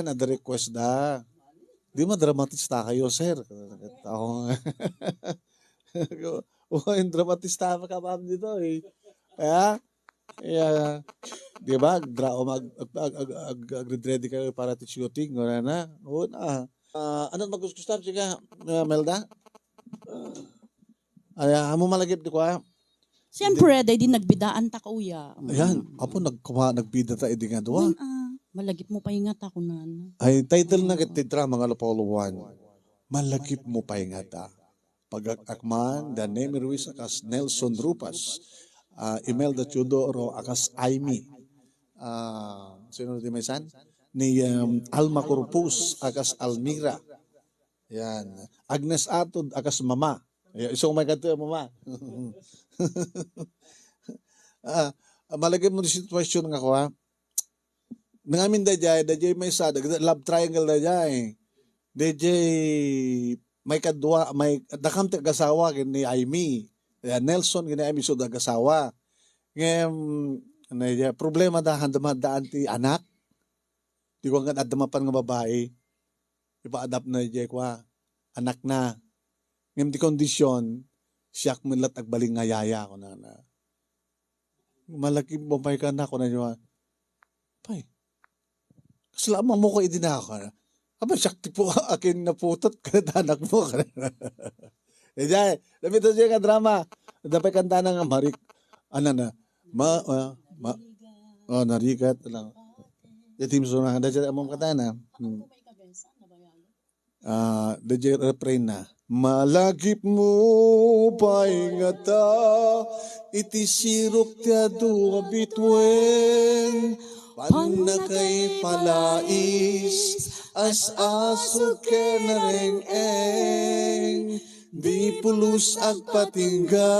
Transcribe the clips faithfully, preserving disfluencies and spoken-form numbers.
Nada-request da. Di madramatista kayo, sir. Ako nga. Uy, dramatista ka, ma'am, dito eh. Kaya, yeah. Di ba? Dra o mag, ag, ag, ag, ag, agready kayo para ti shooting. Wala na. Oo na. Ah, ano magkuskusar, chika, ah, Melda? Ay, amo malagip di kwa. Siyempre, day di nagbidaan ta, kuya. Ayan, apo, nagkuma-, nagbida ta idi nga dua. Yan, ah, malagip mo pa nga ta, kunan. Ay, title na ket ti drama nga Apollo one. Malagip mo pa nga ta. Pagak-akman, da Nemi Ruiz akas Nelson Rupas. Ah, Imelda Teodoro akas Aimee. Ah, sino di maysan? Ni, um, Alma Corpus akas Almira. Yan. Agnes Atod akas Mama. Ya, isu may kadto, Mama. Ah, malagip mo ti sitwasyon nga kua. Nangamin dayjay, dayjay maysa, dag-, love triangle dayjay. Dayjay may kadua, may, dakam ti agasawa ken ni Aimee. Ya, Nelson ken ni Aimee isu ti agasawa. Ngem, ano ya, problema da, handa maddaan ti anak. Di ko nga adda mapan nga babai. Ipaadap na dayjay kua, anakna. Ngem ti kondisyon, siak met la't agbalin nga yaya, kunana. Malagip mo pay kana, kunana, pay, kasla ammo ko idi na ako, kana. Apay, siak ti pu-, akin naputot, kada anak mo, kana. Dayjay, dapita dayjay nga drama. Dapay kantana nga marik-, ano na, ma-, ah, ma-, oh, narigat lang. Iti imsuna, dayjay ammo kantana. Hmm. Ah, dayjay refrain na. Malagip mo pay ngata iti sirok ti adu a bituen, pannakaipalais, as-asug ken nareng-eng, di pulos agpatingga,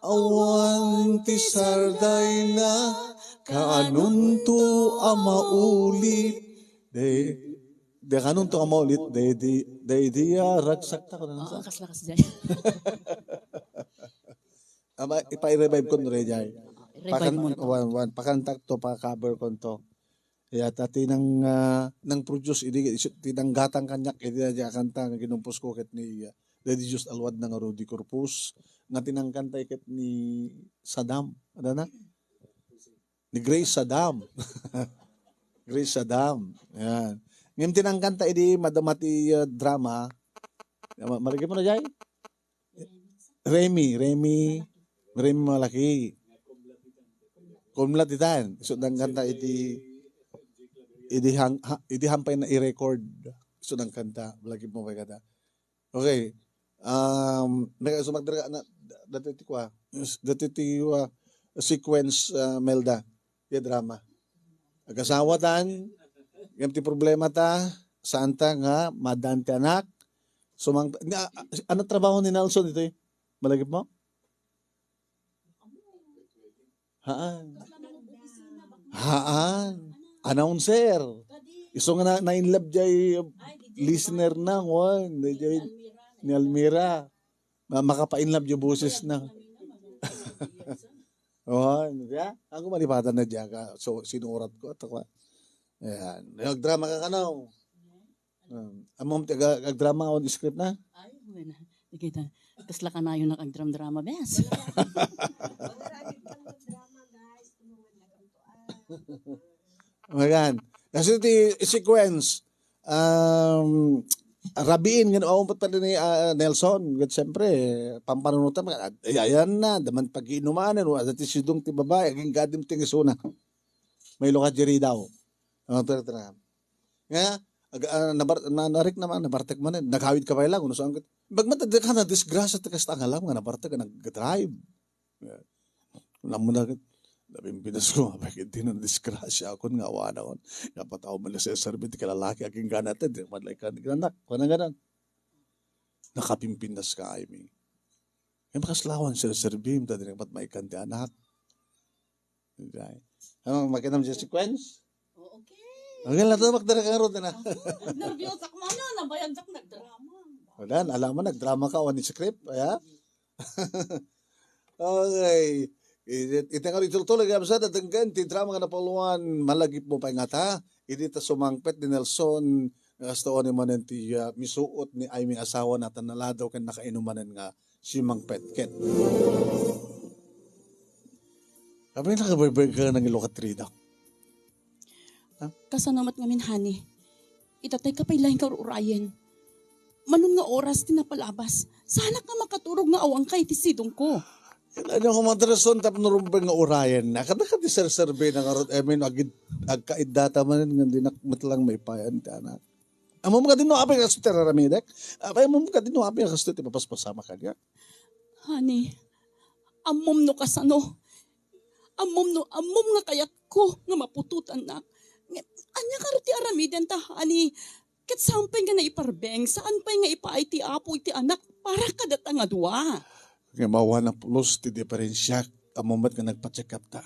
awan ti sardayna, kaanonto a maulit. Day, day, kaanonto a maulit, day, di, day, di, ah, ragsakta, kunana. Oo, kasla, kasla. Ama, ipa-revive ko no dayjay. Revive mo to. Wan, wan, pakantak to, pa-cover ko to. Ya, ta ti nang, ah, nang produce, idi, isu-, ti nang gatang kaniak, idi, di a kanta, nga ginumpos ko ket ni, ah, Daddy Diyos Alwad na nga Rudy Corpus, nga ti nang kanta ket ni Saddam, ada na? Ni Grace Saddam. Grace Saddam. Yan. Ngem ti nang kanta idi madama ti, ah, drama. Ma-, malagip mo dayjay? Remy, Remy, Remy Malaki. Kumlat itan. Isu dang kanta iti, idi hang-, ha-, idi hampay na i-record. Isu dang kanta. Malagip mo pay kata. Okay. Um, nag-, sumagdara na, dati ti kua, dati ti, uh, sequence, uh, Melda, ya drama. Agasawa tan, ngem ti problema ta, saan ta nga madan ti anak, sumang, nga, ano trabaho ni Nelson ito eh? Malagip mo? Haan. Haan. Announcer. Isu nga na, na-inlove jay listener na, wan, jay ni Almira. Ma-, makapainlove jay boses na. Wan, ya? Ako malipatan na diya ka. So, sinurat ko, at ako, ayan. Nagdrama ka kanaw. Um, amom ti aga-, agdrama on script na? Ay, wala. Di kita. Kasla kanayon nakagdram-drama, bes. Magan. Kasi ti sequence, um, rabiin nga naumpat pa ni, ah, Nelson, ket siyempre, pampanunutan, ay, ayan na, daman pag-iinumanan, wala ti sidong ti babae, aging gadim ti ngisuna. May lukat diri daw. Ano, tara, tara. Nga, ag-, ah, nabar-, na-, narik naman, nabartek man, eh. Nagawid ka pa lang, kung saan ka. Bagmat, di ka na disgrasya, ti kasta nga alam nga, nabartek ka, nag-drive. Alam mo na, napimpinas ko, bakit di na disgrasya ako nga awa na kon. Nga pataw man na sa serbi, ti kalalaki, aking ganat, eh, di man lang ka, di ka anak, wala nga na. Nakapimpinas ka, I mean. Kaya makaslawan sa serbi, ta di na kapat maikan ti anak. Right. Ano, makita mo sa sequence? Oh, okay. Okay, lahat na magdara ka ron, na. Nervyosa ko, ano, nabayagsak, nagdrama. Wala, alam mo, nagdrama ka, on script, ya? Okay. It-, ita nga rin tultuloy, kaya sa datanggan, ti drama nga napuluan, malagip mo pa nga ta, Idi ta sumangpet ni Nelson, nga kasta ni manen ti, ah, misuot ni Aimee asawana, ta naladaw ken nakainumanen nga simangpet ket. Apay, nakabaybay ka nang ilo kat Rida? Kasano met ngamin, honey? Ita tay kapay laeng nga ur-urayen. Manon nga oras ti napalabas, saanak nga makaturog nga awan ka iti sidongko. Ania ko madrason tapno rumbeng nga urayen na. Kada ka ti serserbi na ngarud, I mean, agid-, agkaiddata manen nga dinak met lang maipayan ti anak. Ammom kadi no apay kasto ti raramidek? Apay, ammom kadi no apay kasto ti papaspasamak kaniak? Honey, ammom no kasano. Ammom no, ammom nga kayatko nga maputotannak. Ngem, ania karo ti aramidenta, honey? Ket saan pay nga naiparbeng, saan pay nga ipaay ti Apo iti anak para kadata nga dua. Ngem awan a pulos ti diferensiak, ammom met nga nagpa-check up ta.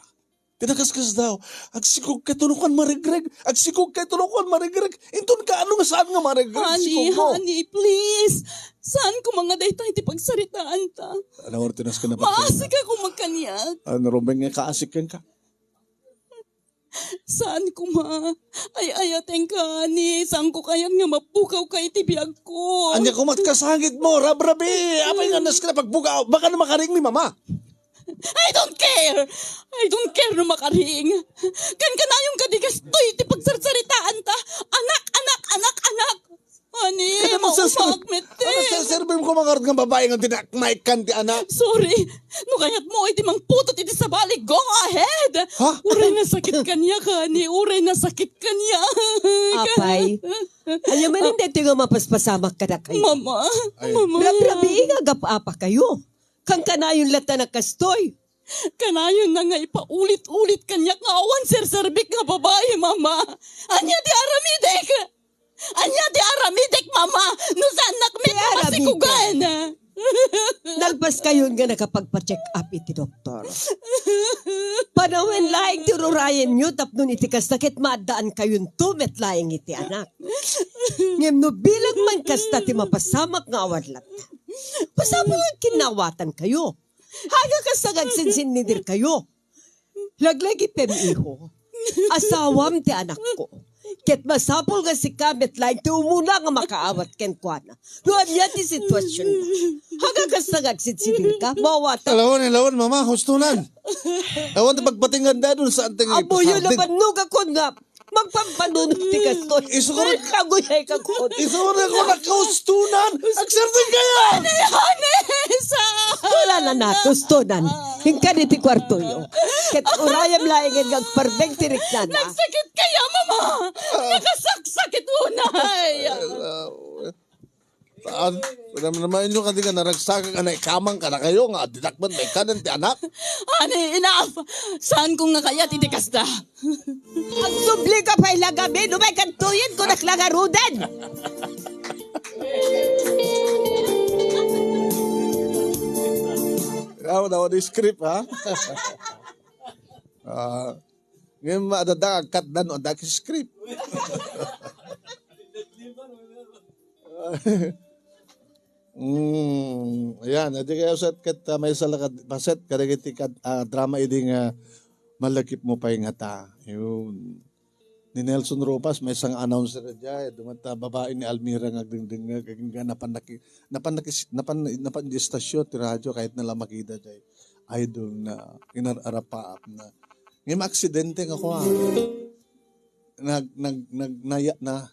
Ti nakaskasdaaw, agsikog kay tulokan maregreg, agsikog kay tulokan maregreg. Inton kaano nga saan nga maregreg, honey, sikogmo? Honey, please. Saan koma nga dayta iti pagsaritaanta? Ano, ortinas ka na pagsalita? Maasika koma kaniak. Ano, rumbeng nga kaasik kenka? Saan koma? Ay-ayatenka, honey. Saanko kayat nga mapukawka iti biagko. Ania koma ti kasangitmo, rabrabi? Apay nga nas ka na pagbugaw? Baka na makaring ni mama. I don't care! I don't care no makaring. Kankanayon kadi kastoy ti pagsarsaritaanta. Anak, anak, anak, anak. Honey, kada mo sa maumak, mete. Ano sa serbi mo kumangarot nga babae nga dinakmay kan ti anak? Sorry. No kayat mo, iti mangputot iti sabali, go ahead. Ha? Uray nasakit kaniak, honey. Uray nasakit kaniak. Apay, ania manen daytoy nga mapaspasamak kadakayo? Mama, ay. Mama. Rabrabii nga agap-apa kayo. Kankanayon latta na kastoy. Kanayon na nga ipaulit-ulit kaniak nga awan serserbik nga babae, mama. Ania ti aramidek? Ania ti aramidek, mama? No saannak met nga masikugan. Nalpas kayon nga nakapagpa-check up iti doktor. Panawen laeng ti ur-urayenyo tapno iti kasta ket maaddaan kayonto met laeng iti anak. Ngem no bilang man kasta ti mapasamak nga awan latta, masapul nga agkinnaawatan kayo. Haga kasta nga agsinsinnidir kayo. Laglagipem, iho. Asawam ti anakko. Ket masapul nga sika met laeng ti umuna nga makaawat kenkuana. No ania ti situasionna. Haga kasta nga agsinsinnidir ka, mawawatan. Lawen, lawen, mama, hustonan. Awan ti pagpatinganda dun saan ti nga Amoyo ipasardeng. Napannugakon nga Magpampanunot ti kastoy. Isu ko na- Kaguyay ka ko. Isu ko na ko nakaustunan. Agsardeng kaya. Honey, honey, sa- Tustunan na na, tustunan. Inka diti kwartoyo. Ket urayam laengen nga agparbeng ti riknana. Nagsakit kaya, mama. Nakasaksakit unay. Saan? Aram naman inyo kadi nga naragsakak a naikamang kadakayo nga addinak met maikkan ti anak? Honey, enough! Saanko nga kayat iti kasta. Agsubli ka pay la gamin, umay kadtoyen ko nak la ngaruden. Awan, awan, script, ha? Ah, ngayon, adda, agkatdan, adda script. Mm, ayan, adi kayo set ket, ah, maysa la kad-, paset kadagiti kad-, ah, drama idi nga malagipmo pay ngata. Yun. Ni Nelson Ropas, maysa nga announcer diay, dumat ta babae ni Almira nga agdengdengngeg, agingga napan naki-, napan nakis-, napan, napan di estasyon ti radyo, kahit na lang makita diay. Idol na, inar-arapaap na. Ngayon, aksidente nga kuha. Nag-, nag-, nag-, naya-, na,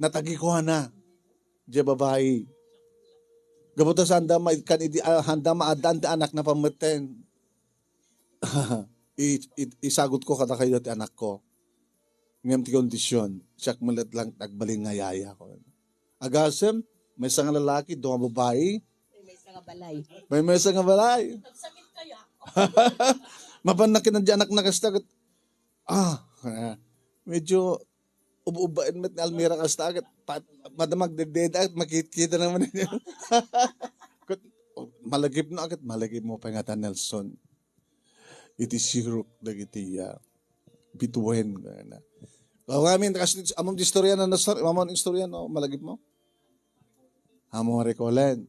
natagikuan na. Diay babae. Gapu ta sanda ma-, kan idi, ah, handa maaddaan ti anak na pametten. I-, i-, isagot ko kadakayo ti anakko. Ngem ti kondisyon, siak met lang ti agbalin nga yaya ko. Agasem, maysa nga lalaki, dua nga babae. May maysa nga balay. May maysa nga balay. Nagsakit kaya? Mapan na kinadya anak na kasta, ket, ah, ah, medyo ub-ubaen met ni Almira kasta, ket pa-, madamag deddeda, ket makit-, kita naman. Ket, oh, malagip na, ket malagip mo pa nga ta, Nelson. Iti sirok dagiti, ah, bituen, nga na. Aw, amin, kas-, amom ti istorya na, na, amom istorya, no, malagip mo? Amo nga recallen.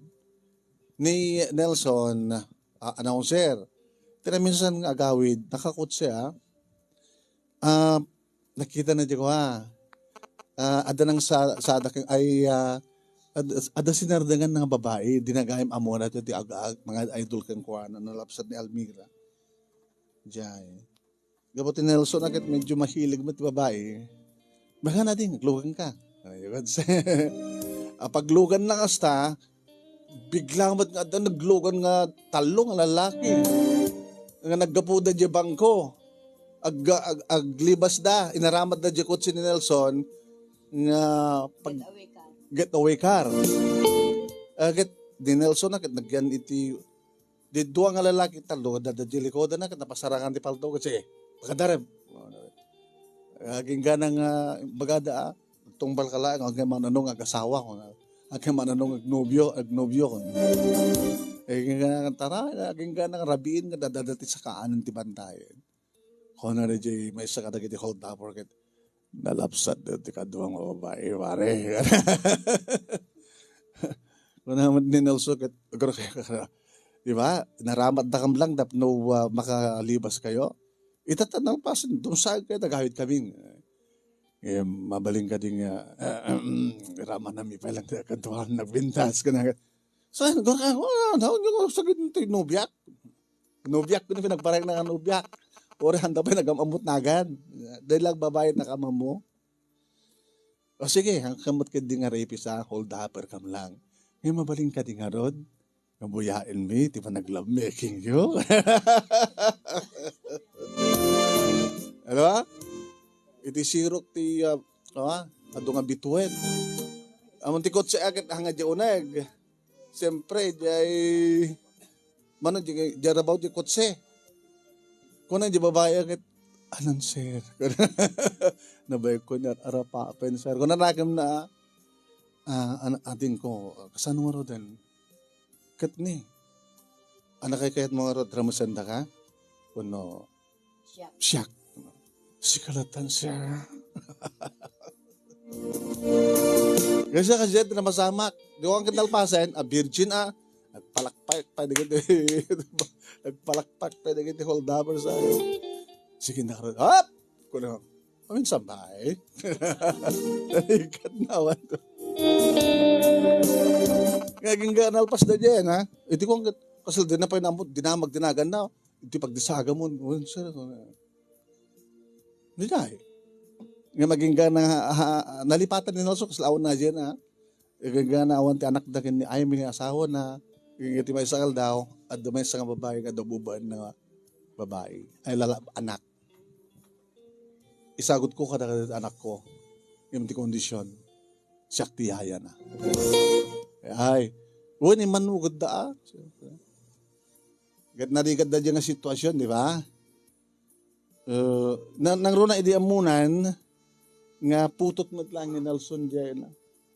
Ni Nelson, ah, announcer. Ti naminsan nga agawid, nakakotse, ah. Ah, nakita na di ko, ha. Ah, adda nang sa, sada ken, ay, ah, ad-, adda sinardengan nga babai, dinagaim amona ti ag-, ag-, mga idol kenkuana, nalapsat ni Almira. Jay. Gapu ti Nelson a ket medyo mahilig met ti babai. Baka na din, naglugan ka. Ay, apaglugan na kasta, bigla met nga adda naglugan nga tallo nga lalaki. Nga naggapuda di bangko. Ag-, ag-, aglibasda, inaramatda di kotse ni Nelson nga pag-, getaway car. Getaway car. Ah, ket ni Nelson na ket nagyan iti, di dua nga lalaki, tallo, adda di likodan na ket napasarangan ti palto ket, "Sige, pakadarem." Agingga na nga bagada, ah. Tungbal ka laeng, agay mananong agasawa ko na. Agay mananong agnobyo, agnobyo ko na. Eh, nga, tara, agingga na rabiin nga dadada ti sakaanan ti bantayen. Kuna daydiay maysa kadagiti holdupper ket nalapsat ti kadua nga babai, pare. Kuna met ni Nelson ket, agar-, di ba? Naramatdakam lang tapno, ah, makalibas kayo. Ita ta nalpasen, dumsaag kayo, nagawid kami. Eh, mabalin kadi nga, iramanami pay lang ti kadua, nagbintas ka na. Saan? Gora, oh, naon yung saglit nito, nobiak. Nobiak ko na pinagparek na nga nobiak. Ori handa pa nagam-amot nagan. Dahil lang babae na kama mo. O sige, ang kamot ka di nga rapist, ah, hold upper kam lang. Ngayon mabalin ka di nga rod. Nga buyaen mi, ti panag-lovemaking yo. Ano ba? Iti sirok ti, ah, ah, adu nga bituet. Amon ti kotse aket hanga di uneg. Siyempre, jay, mano, jay, jay rabaw ti kotse. Kuna jay babae aket, "Anan, sir?" Nabay ko niya, "Arapapen, sir." Kuna rakem na, ah, an-, ading ko, "Kasano nga roden?" Ket ni, "Anakay kayat mo ngarud, ramesendaka?" Wenno, "Siak." "Siak." "Sika latta, sir." Kasi kasi ti namasamak. Di ko ang kinalpasan, a virgin, ah. Nagpalakpak pa dagiti, nagpalakpak pa dagiti holdupper sa. Sige na, ngarud. Hop! Kuno, "Amin sa bay." Ikat na awan to. Nga agingga nalpas da diyan, ha? Iti ko, kasla di na pay namot, dinamag, dinagan na. Iti pagdisaga mo, "Oh, sir." Di jay. Nga agingga na, ha, nalipatan ni Nelson, kasla awan na diyan, ha? Agingga na awan ti anak da ken ni, ay, may asawa na. Agingga ti maysa nga aldaw, adda maysa nga babai nga adda ubaen nga babai. Ay, lala-, anak. Isagutko kada, kada anak ko. Yung ti kondisyon. Siak ti yaya na. Ay, wen, immanugod da, ah. Ket narigat da diyan nga sitwasyon, di ba? Eh, na-, nangruna idi ammunan nga putot met lang ni Nelson diay na,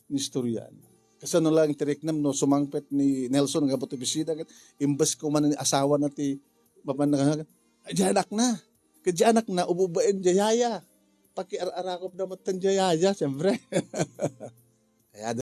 ni istorya. Kasano lang ti riknam no sumangpet ni Nelson nga buto bisita ket imbes ko man ni asawa na ti mapan na, "Ay, diay anak na. Ket diay anak na, ububaen diay yaya. Pakiar-arakop na met tan diay yaya, siyempre." Kaya